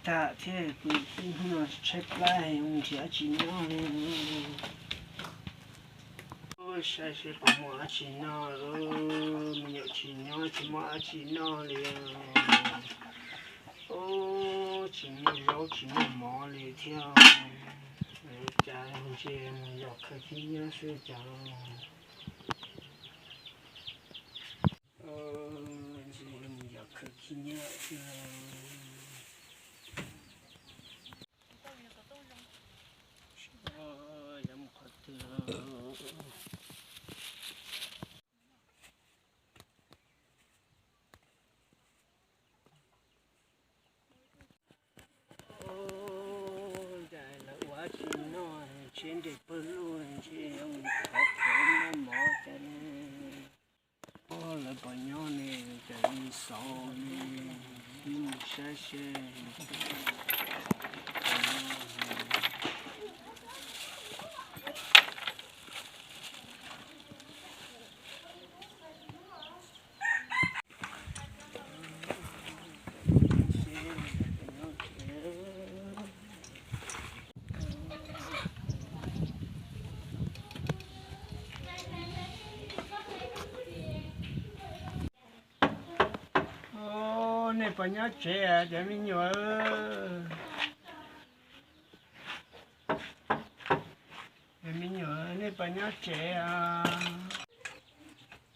Tag thiab, kuv ib hnub no tshaib plab, mus nrhiav dab tsi noj li. Saib seb puas muaj dab tsi noj, me nyuam tsis nyob, tsis muaj dab tsi noj li. Tsis muaj zaub tsis muaj mov li thiab. Cas ntshe mus yos khaws khib nyiab xwb cas. Ntshe mus yos khaws khib nyiab xwb. Yos mus qhov twg? Cas lawv ua dab tsi noj, ntshe nres pawg lug, ntshe yuav mus thov khawv noj mov cas ne. Lawv puas nyob ne, cas li xauv ne, ib mus saib seb. Nej puas nyob tsev cov me nyuam? Cov me nyuam, nej puas nyob tsev?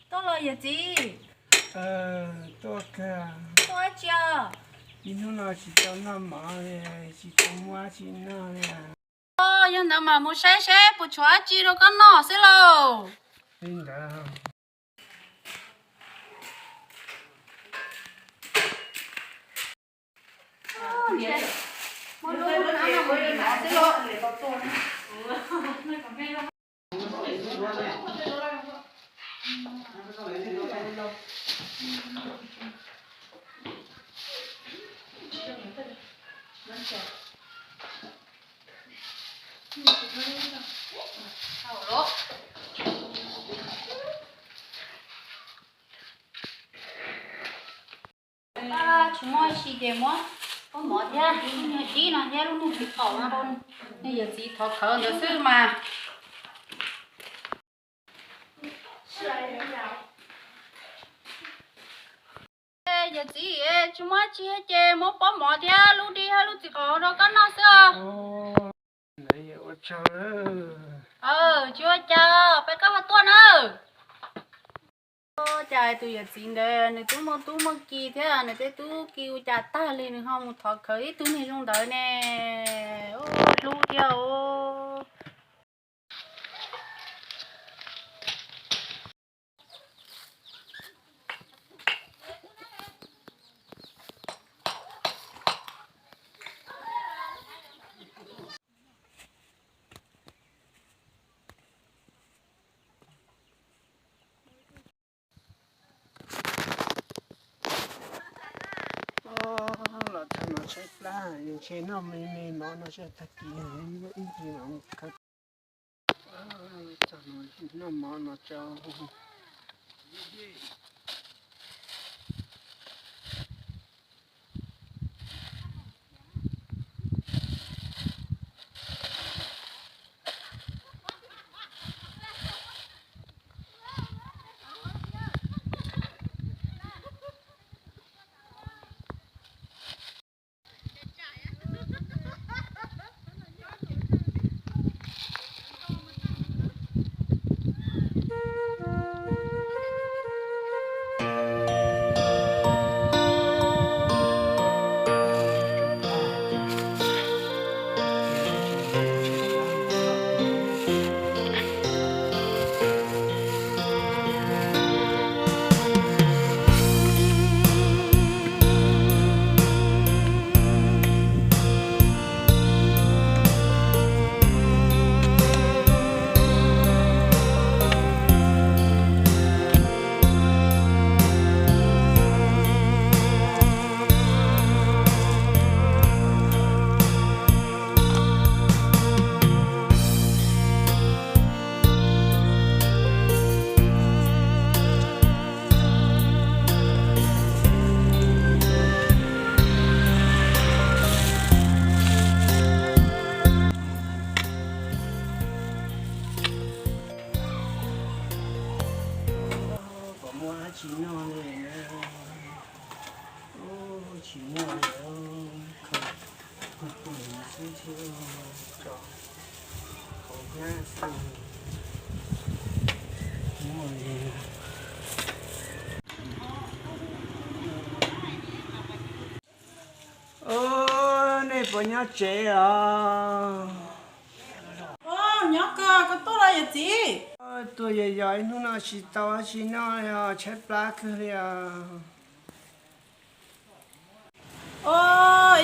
Tuaj los yawm txiv. Tuaj kawg. Tuaj dab tsi os? Ib hnub no tsis tau noj mov li, tsis tau muaj dab tsi noj li. Yog ntawd mas mus saib seb puas tshuav dab tsi rau koj noj xwb lauj. Li ntawd. Tsis muaj si ces muab pob mov thiab lub niag dib no thiab lub niag txiv qaum no rau nej yawm txiv thov khawv ntawd xwb mas. Yawm txiv, tsis muaj tsi ces muab pob mov thiab lub dib thiab lub txiv qaum rau koj noj xwb os. Tsis ua cas, peb koj ho tuaj na. Cas tus yawm txiv ntawd nws twb muaj tub muaj ki thiab nws tej tub ki ua cas tag li nws ho mus thov khawv ib tug niag zoo ntawd ne. Hlub thiab os. Los txog no tshaib plab, ntshe noj me me mov no tag kis ib ntsis mam mus khawv. Noj mov no tso. Nej puas nyob tsev os? Nyob kawg, koj tuaj los yawm txiv? Tuaj yos yos ib hnub no tsis tau dab tsi noj li os, tshaib plab kawg li os.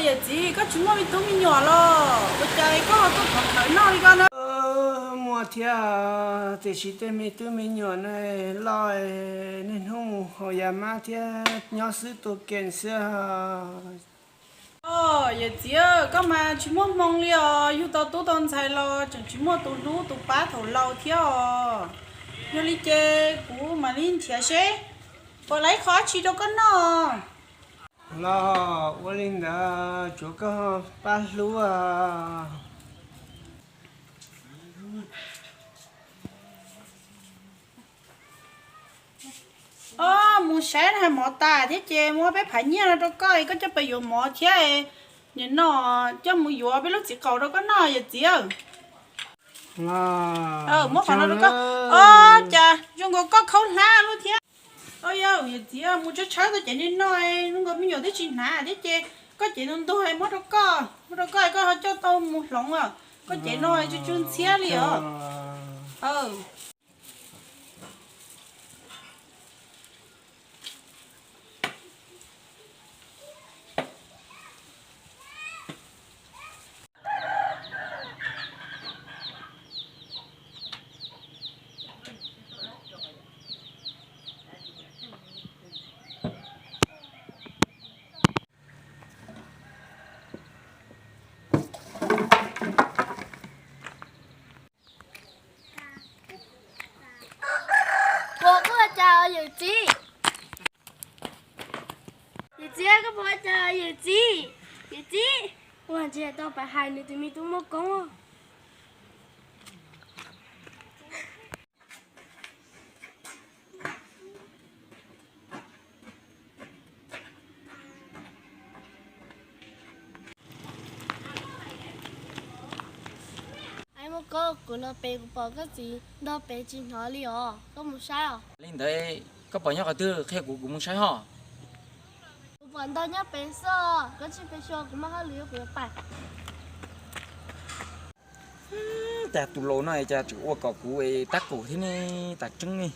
Yawm txiv, koj tsis muaj me tub me nyuam los ua cas koj tuaj thov khawv noj li koj na? Muaj thiab, tiam sis tej me tub me nyuam ne loj, niaj hnub mus haus yas mab thiab nyob xwb tua game xwb. Yawm txiv, koj mas tsis muaj hmoo li os, yug tau tub tau ntxhais los tseem tsis muaj tus hlub tus pab thaum laus thiab os. Yog li ces kuv mam li nrhiav seb puas laib qhov tsi rau koj noj. Los ua li ntawd tsuav koj pab hlub. Os, mus saib na, mov tas thiab ces muab peb phav nyiaj no rau koj, koj coj pes yuav mov thiab. Nim no coj mus yuav peb lub txiv qaum rau koj noj yawm txiv. Muab qhov no rau koj. Os, cas zoo nkaus koj khaub hlab lub thiab. Os, yawm txiv, mus tshawb tshawb tau ces nej noj, zoo nkaus me nyuam twb tsis hnav thiab ces koj cev ntuag ntuag muab rau koj, muab rau koj koj ho coj tau mus hloov os. Koj cev no tsuj tsuj ntxhiab li os. Puas koj ua cas yawm txiv? Yawm txiv, koj puas ua cas yawm txiv? Yawm txiv, ua ntsis tau pab hais nws tus me tub muaj koob. Muaj koob, kuv los pem kuv pom koj txiv ntog pem tsis hnov li os, koj mus saib os. Li ntawd koj pom nyob qhov twg qhia kuv, kuv mus saib hos. Kuv pom ntog nyob pem xwb, koj cia li pem xyuas, kuv muaj hauj lwm kuv yuav pais. Cas tus laus no cas tseem ua kom kuv tab kaum thiab ne, tas tseeb ne.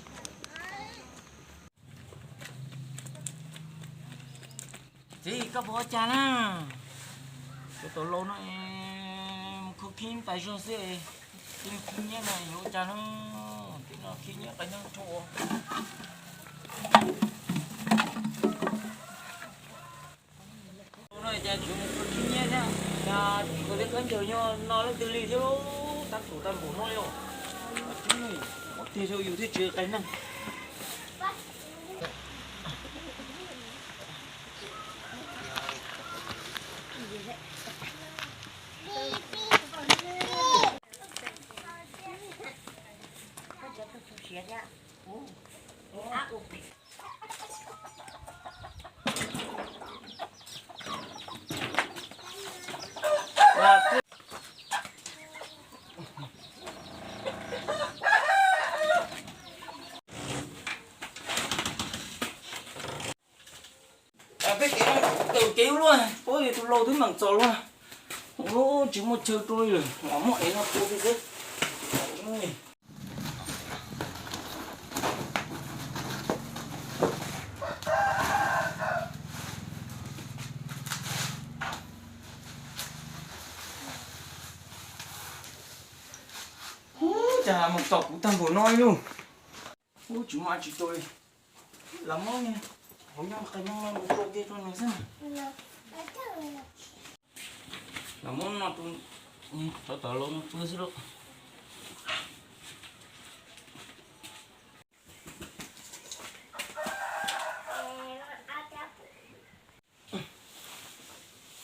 Txiv, koj puas ua cas na? Tus laus no mus khwv khib pais zog xwb, khwv nyiab no yuav ua cas no? Tib no khib nyiab qee neeg rau. No cas tsuas mus khwv khib nyiab thiab, cas tsis khaws tej khaub ncaws nyob no leej twg li thiab, tab kaum tag npaum no li os. Ua tiag rau yus thiaj tsis qee neeg. Peb kev no tawm kev luaj, paub yog tus laus twb meem txaus luaj. Tsis muaj chaw rau li lawm, los muab ev no tua xwb. Ub, cas meem txaus kuv tag npaum no li lauj. Ub, tsis muaj dab tsi rau li. Los muab hauv nyob qee no mus tua kiag rau nws xwb na. Los muab no rau, rau tom laus no pw xwb lauj.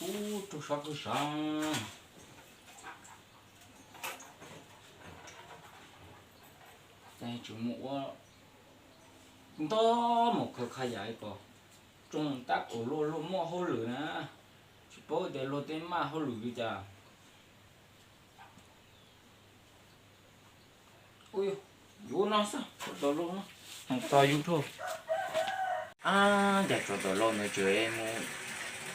Ub, rau sab kawg sav. Ces tseem mus ua ntog mus khaws qhov yam li ko, tsoo tab kaum luaj luaj muaj hauj lwm na, tsis paub tias luag tej maj hauj lwm li cas. Ua, yuav no xwb, tsov tom lauj no, txog yus thuj. Ab, cas tsov tom lauj ntawd tseem mus,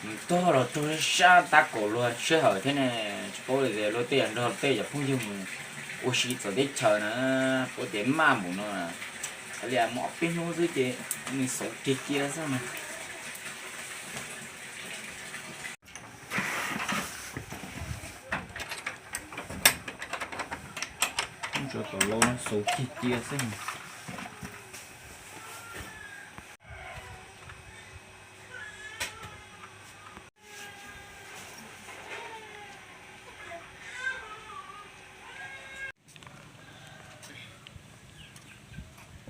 mus tog los tog sab tab kaum luag sij hawm thiab ne. Tsis paub li tias luag tej yam nrog tej yam phooj ywg mus ua si txawv teb chaws na, paub tias maj npaum no na. Kav liam mus ob peb hnub xwb ces nws xauv kiag cia xwb na. Tsov tom lauj no xauv kiag cia xwb.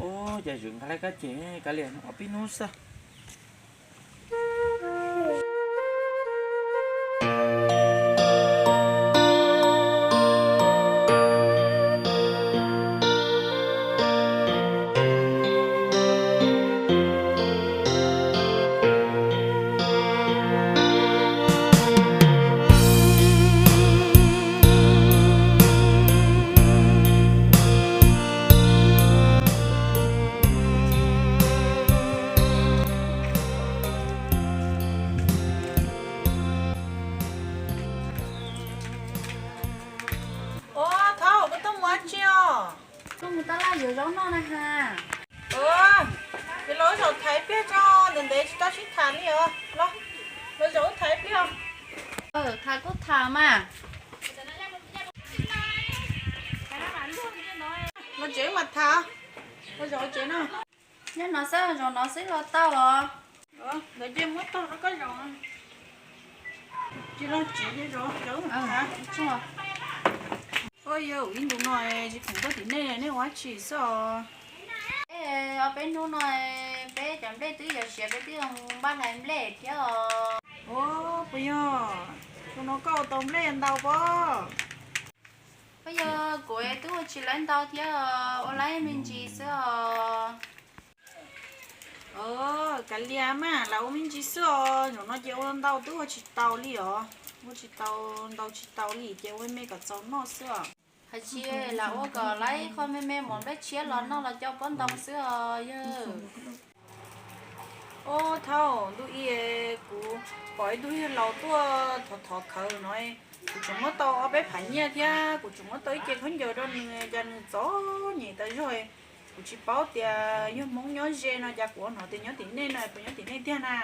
Ua, cas zwm nqa laj kab ces kav liam ob peb hnub xwb. Ua, Thauj, koj tuaj mus dab tsi os? Tuaj mus tab laj yuav zaub noj na has. Ua, ces los wb zaum tham ib pliag tso, ntev ntev tsis tau sib tham li os. Los, los zaum wb tham ib pliag. Tham kuj tham mas. Los tsev mas tham, los zaum tsev no. Nyob no xwb, zaum no xwb los tau os. Ntawd ces muab tog rau koj zaum. Tsis los tsev ces zaum, zaum tham. Ua, yog ib ntus no tsis khoom tuaj tim nej, nej ua dab tsi xwb os? Ob peb hnub no peb cov nplej twb yuav siav, peb twb mus npaj hlais nplej thiab os. Ua, puas yog, tus no koj ua tau nplej ntau pob? Puas yog, kuv twb ua tsis laib ntau thiab, ua laib me ntsis xwb os. Kav liam mas, lam ua me ntsis xwb os, zaum no ces ua ntau twb ua tsis tau li os, ua tsis tau, ntau tsis tau li ces ua me kom txaus noj xwb os. Hais tsis lam ua kom laib qho me me mus nplej tshiab los noj los coj pob ntoo xwb os yawg. Ua, Thauj, ntu ib kuv pom ib tug yawg laus tuaj thov thov khawv no, kuv tseem muab tau ob peb phav nyiaj thiab kuv tseem muab tau ib ce khaub ncaws rau nws, cas nws txom nyem tas zog. Kuv tsis paub tias yog Hmoob nyob ze no, cas kuv hnov tias nyob tim nej no, puas nyob tim nej tiag na?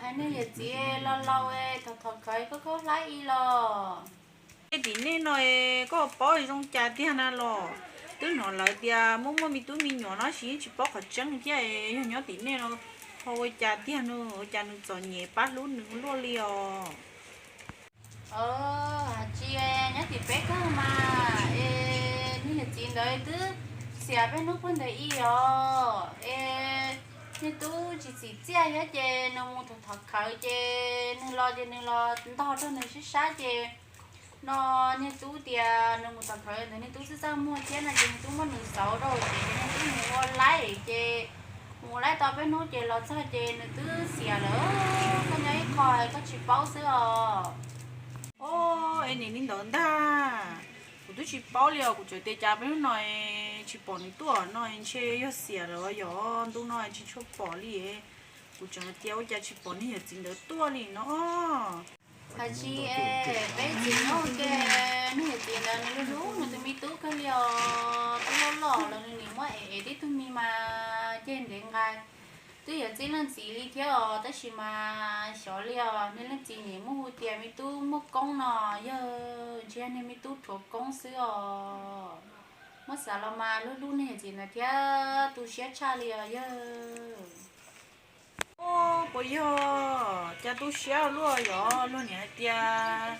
Hais niag yawm txiv laus laus thov thov khawv khaub khaub hlab ib los. Tim nej no koj paub zoo cas tiag na los? Twb hnov lawv tias muaj muaj me tub me nyuam no tab sis yeej tsis paub qhov tseeb thiab, yog nyob tim nej no ho ua cas tiag no, ua cas nws txom nyem pab hlub nws luaj li os? Hais tsis, nyob tim peb kawg mas es niag yawm txiv ntawd twb xiam peb hnub puag ntawd ib os es niag tub tsis txim txiaj thiab ces nws mus thov thov khawv ces nws los ces nws los ntog rau nws sib sab ces no niag tub tias nws mus thov khawv ntawd niag tub txaj txaj muag thiab no ces niag tub muab nws xauv rau ces niag tub mus ua laib ces mus ua laib tau peb hnub ces los txog ces nws twb xiam lawm. Koj nyob ib qho koj tsis paub xwb os. Ua, es nim li ntawd ntag, kuv twb tsis paub li os, kuv tseem tias cas peb hnub no tsis pom nws tuaj no ntshe yog xiam lawm yog ntu no tsis tshua pom li. Kuv tseem hais tias ua cas tsis pom niag yawm txiv ntawd tuaj li no. Hais tsis, peb txiv nyob ua ke, niag yawm txiv ntawd nws hlub hlub nws tus me tub kawg li os, twb loj loj los nws nim muab ev ev tib tug me mas ceg ntev nqai. Twb yuav txij leej txiv li thiab os, tab sis mas xyov li os, niag leej txiv nim muab hu tias me tub muaj koob no, yawg ntshe yog niag me tub rhuav koob xwb os. Muab xav los mas hlub hlub niag yawm txiv ntawd thiab tu siab tshaj li os yawg. Ua, puas yog cas tu siab luaj yog luag nim hais tias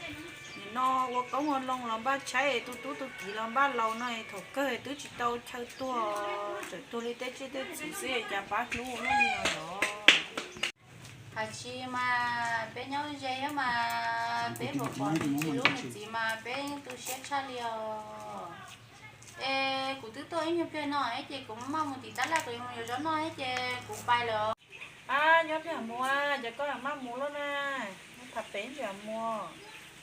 nim no ua koob ua loo los npaj tshaib, tus tub tus kiv los npaj laus no, thaum kawg twb tsis tau chaw tuag, tseem tuag li tej tsiaj tej txhu xwb cas pab hlub luaj li os. Hais tsis mas peb nyob ze thiab mas peb pom pom nws tsis hlub nws txiv mas peb tu siab tshaj li os. Es kuv twb tuaj ib nyuag pliag no es ces kuv maj mus tim tab laj kuv yuav mus yuav zaub noj thiab ces kuv pais lawm os. Ab, nyob pliag mus, ces koj maj mus lawm na, tham pem ntsis mus.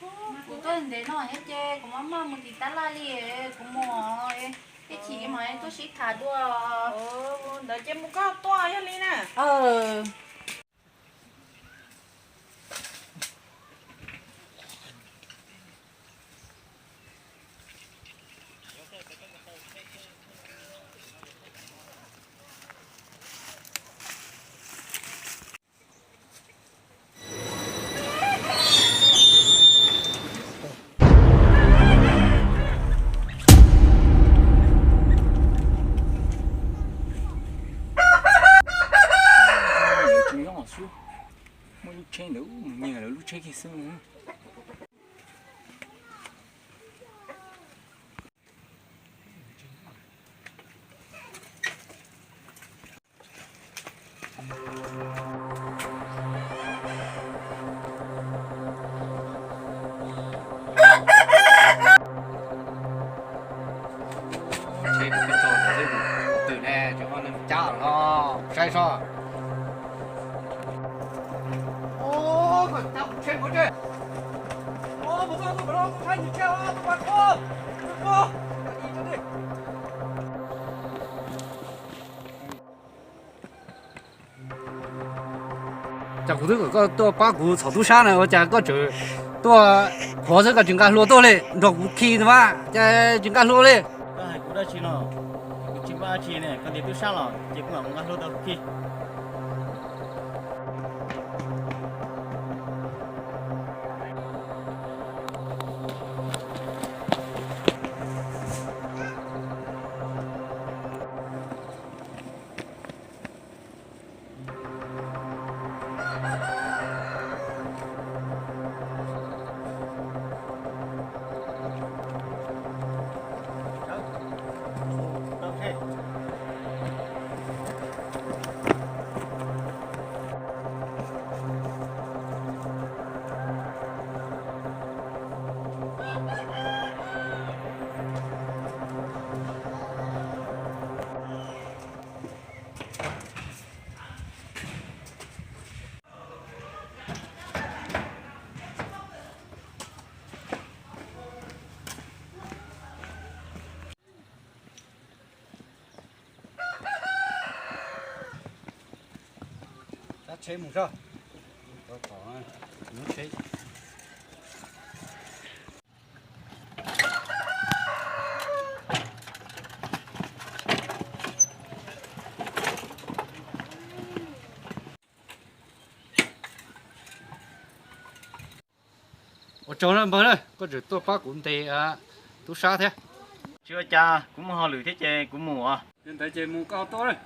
Kuv tuaj ntev no thiab ces kuv maj maj mus tim tab laj li, kuv mus, ib chim mam tuaj sib tham dua. Ntawd ces mus koj tuaj yog li na. Muaj lub tsheb ntawd mus nyiag lawv lub tsheb kiag xwb. Tsheb kuv twb tso ntawd xwb, kuv twm ne tseem muaj neeg cab los saib soj. Cas kuv twb kom koj tuaj pab kuv txhom tub sab na, ua cas koj tseem tuaj qhuav xwb, koj tsis nqa hlua tuaj li, nrog kuv khi ntag mas, cas tsis nqa hlua li. Koj hais kuv dab tsi no? Kuv tsis npaj dab tsi ne, koj ntiav tub sab los ces kuv mam mus nqa hlua rau kuv khi. Cab tsheb mus soj. Tom, tom, lub tsheb. Ua tsaug na npawg na, koj tseem tuaj pab kuv ntes tub sab thiab. Tsis ua cas, kuv muaj hauj lwm thiab ces kuv mus os. Yog ntawd ces mus koj tuaj.